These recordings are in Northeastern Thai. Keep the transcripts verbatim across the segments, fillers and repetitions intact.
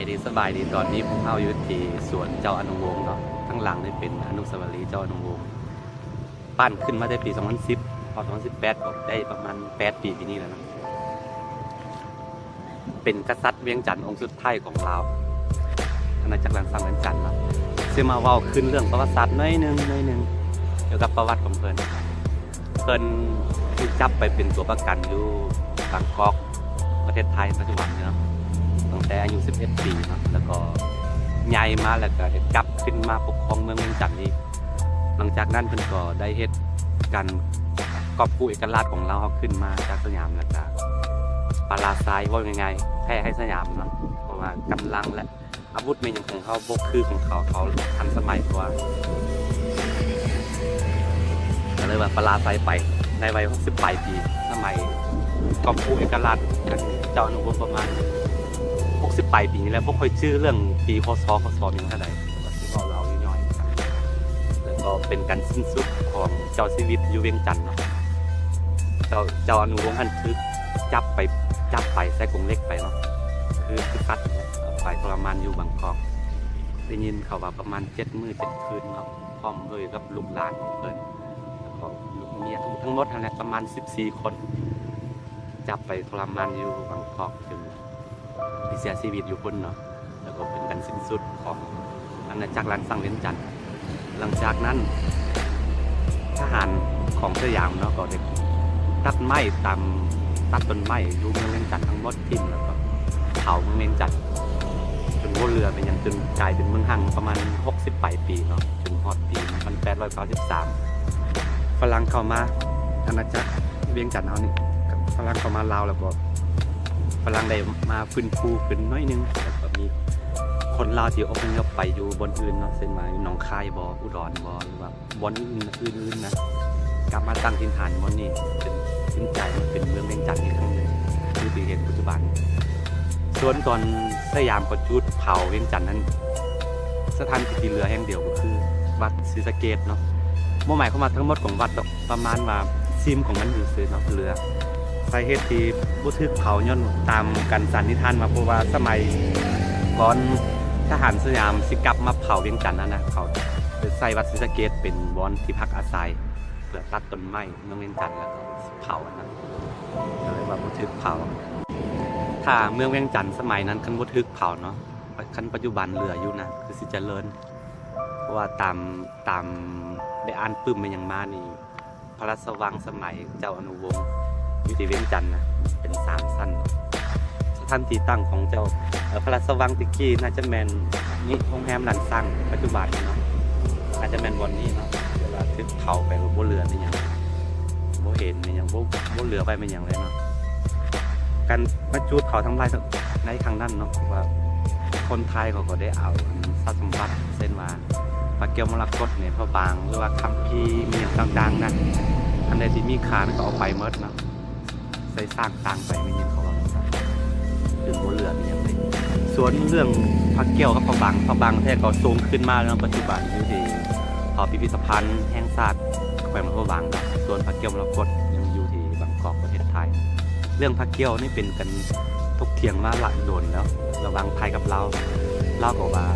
ดี สบายดี ตอนนี้พวกเฮาอยู่ที่สวนเจ้าอนุวงศ์เนาะ ข้างหลังนี่เป็นอนุสาวรีย์เจ้าอนุวงศ์ ปั้นขึ้นมาแต่ปีสองพันสิบ พอสองพันสิบแปดก็ได้ประมาณแปดปี ปีนี้แล้วเนาะ เป็นกษัตริย์เวียงจันทน์องค์สุดท้ายของลาว อาณาจักรล้านช้างเวียงจันทน์เนาะ สิมาเว้าขึ้นเรื่องประวัติศาสตร์หน่อยหนึ่ง หน่อยหนึ่ง เกี่ยวกับประวัติของเพิ่น เพิ่นถูกจับไปเป็นตัวประกันอยู่บางกอก ประเทศไทยปัจจุบันนี้เนาะ ตั้งแต่อายุสิบเอ็ดปีเนาะ แล้วก็ใหญ่มาแล้วก็ได้กลับขึ้นมาปกครองเมืองเวียงจันทน์อีก หลังจากนั้นเพิ่นก็ได้เฮ็ดการกอบกู้เอกราชของลาวเฮาขึ้นมาจากสยาม แล้วก็ปราศรัย เว้าง่ายๆ แพ้ให้สยามเนาะ เพราะว่ากำลังและอาวุธแม่นหยังของเขาบ่คือของเขา เขาทันสมัยกว่า ก็เลยว่าปราศรัยไปในวัยหกสิบปลายปี สมัยกอบกู้เอกราช เจ้าอนุวงศ์ประมาณหกสิบปลายปีนี่แหละ บ่ค่อยจื่อเรื่องปี ค.ศ. ค.ศ. หยังเท่าใด แต่ว่าสิเว้าเล่าย่อยๆ แล้วก็เป็นการสิ้นสุดของเจ้าชีวิตอยู่เวียงจันทน์เนาะ เจ้า เจ้าอนุวงศ์หั้นถูกจับไป จับไปใส่กรงเหล็กไปเนาะ คือ คือสัตว์เนี่ย เอาไปทรมานอยู่บางกอก ได้ยินเขาว่าประมาณเจ็ดมื้อเจ็ดคืนเนาะ พร้อมด้วยกับลูกหลานของเพิ่น แล้วก็ลูกเมียทั้ง ทั้งหมดนั่นแหละประมาณสิบสี่คน จับไปทรมานอยู่บางกอกจนเสียชีวิตอยู่พุ้นเนาะ แล้วก็เป็นการสิ้นสุดของอาณาจักรล้านช้างเวียงจันทน์ หลังจากนั้น ทหารของสยามเนาะ ก็ได้ตัดไม้ตาม ตัดต้นไม้อยู่เมืองเวียงจันทน์ทั้งหมดทิ่ม แล้วก็เผาเมืองเวียงจันทน์ จนบ่เหลือแม่นหยัง จนกลายเป็นเมืองฮ้างประมาณหกสิบปลายปีเนาะ จนฮอดปีหนึ่งพันแปดร้อยเก้าสิบสาม ฝรั่งเข้ามาอาณาจักรเวียงจันทน์เฮานี่ ฝรั่งเข้ามาลาว แล้วก็ฝรั่งได้มาฟื้นฟูขึ้นหน่อยหนึ่ง แล้วก็มีคนลาวที่อพยพไปอยู่บ่อนอื่นเนาะ เช่นว่าอยู่หนองคายบ่ อุดรบ่ หรือว่าบ่อนอื่นๆนะ กลับมาตั้งถิ่นฐานบ่อนนี้ เป็น เป็นกลายมาเป็นเมืองเวียงจันทน์อีกครั้งหนึ่ง คือที่เห็นปัจจุบัน ส่วนตอนสยามประจุดเผาเวียงจันทน์นั้น สถานที่ที่เหลือแห่งเดียวก็คือวัดศรีสะเกษเนาะ บ่หมายความว่าทั้งหมดของวัดดอก ประมาณว่าซิมของมันซื่อๆเนาะ เหลือ สาเหตุที่บ่ถูกเผาย้อนตามการสันนิษฐานมา เพราะว่าสมัยก่อนทหารสยามสิกลับมาเผาเวียงจันทน์นั่นนะ เขาไปใส่วัดศรีสะเกษเป็นบ่อนที่พักอาศัย เพื่อตัดต้นไม้เมืองเวียงจันทน์ แล้วก็เผาอันนั้น ก็เลยว่าบ่ถูกเผา ถ้าเมืองเวียงจันทน์สมัยนั้นคันบ่ถูกเผาเนาะ คันปัจจุบันเหลืออยู่นะ คือสิเจริญ เพราะว่าตาม ตามได้อ่านปึ้มมาหยังมานี่ พระราชวังสมัยเจ้าอนุวงศ์อยู่ที่เวียงจันทน์นะ เป็นสามชั้น สถานที่ตั้งของเจ้า เอ่อ พระราชวังตะกี้น่าจะแม่นนี่โรงแรมล้านช้างปัจจุบันเนาะ น่าจะแม่นบ่อนนี้เนาะ แต่ว่าถูกเผาไปก็บ่เหลือแม่นหยัง บ่เห็นแม่นหยัง บ่ บ่เหลือไว้แม่นหยังเลยเนาะ การมาจุดเผาทำลายในครั้งนั้นเนาะ ว่าคนไทยเขาก็ได้เอาทรัพย์สมบัติ เช่นว่า พระแก้วมรกตเนี่ย พระบาง หรือว่าคัมภีร์มีหยังต่างๆนะ อันใดที่มีค่ามันก็เอาไปหมดเนาะ ใส่ซากต่างไป แม่นหยังเขาว่าจั่งซั้น จนบ่เหลือมีหยังเลย ส่วนเรื่องพระแก้วกับพระบาง พระบางแท้ก็ส่งคืนมาแล้ว ปัจจุบันอยู่ที่หอพิพิธภัณฑ์แห่งชาติแขวงหลวงพระบางเนาะ ส่วนพระแก้วมรกตยังอยู่ที่บางกอกประเทศไทย เรื่องพระแก้วนี่เป็นกันถกเถียงมาหลายโดนแล้ว ระหว่างไทยกับลาว ลาวก็ว่า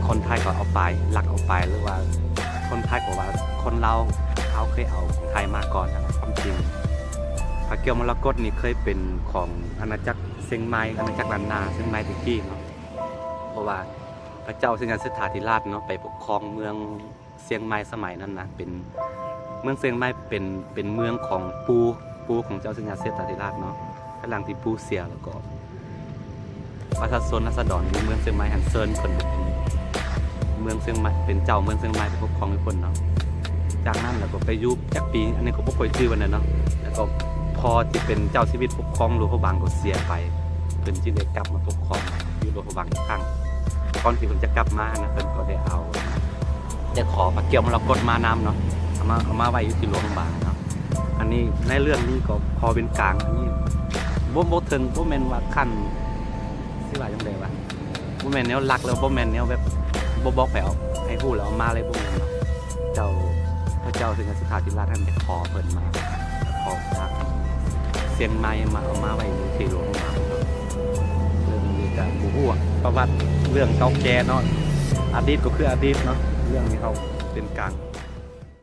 คนไทยก็เอาไป ลักเอาไป หรือว่าคนไทยก็ว่าคนลาว ลาวเคยเอาของไทยมาก่อนนะ ความจริง พระแก้วมรกตนี่เคยเป็นของอาณาจักรเชียงใหม่ อาณาจักรล้านนาเชียงใหม่ตะกี้เนาะ เพราะว่าพระเจ้าเชษฐาเศรษฐาธิราชเนาะ ไปปกครองเมืองเชียงใหม่สมัยนั้นนะ เป็น เมืองเชียงใหม่เป็น เป็นเมืองของปู่ ปู่ของเจ้าเชษฐาเศรษฐาธิราชเนาะ ภายหลังที่ปู่เสียแล้วก็ ประชาชนราษฎรอยู่เมืองเชียงใหม่หั้นเชิญเพิ่นเป็นเมืองเชียงใหม่ เป็นเจ้าเมืองเชียงใหม่ไปปกครองอยู่เพิ่นเนาะ จากนั้นแล้วก็ไปอยู่จักปี อันนี้ก็บ่ค่อยจื่อปานใดเนาะ แล้วก็พอที่เป็นเจ้าชีวิตปกครองหลวงพระบางก็เสียไป เพิ่นจึงได้กลับมาปกครองอยู่หลวงพระบางอีกครั้ง ก่อนที่เพิ่นจะกลับมานะ เพิ่นก็ได้เอา ได้ขอพระแก้วมรกตมานำเนาะ เอามา เอามาไว้อยู่ที่หลวงพระบางเนาะ อันนี้ในเรื่องนี้ก็ขอเป็นกลาง อันนี้บ่ บ่เถิง บ่แม่นว่าขั้น สิว่าจั่งใดวะ บ่แม่นแนวลักแล้ว บ่แม่นแนวแบบ บ่บอกไผเอา ให้ฮู้แล้วเอามาเลย บ่แม่นเนาะ เจ้า พระเจ้าเชษฐาเศรษฐาธิราชท่านไปขอเพิ่นมา ขอจากเชียงใหม่มา เอามาไว้อยู่ที่หลวงพระบางเนาะ เรื่องนี้ก็บ่ฮู้อะ ประวัติเรื่องเก่าแก่เนาะ อดีตก็คืออดีตเนาะ เรื่องนี้เฮาเป็นกลาง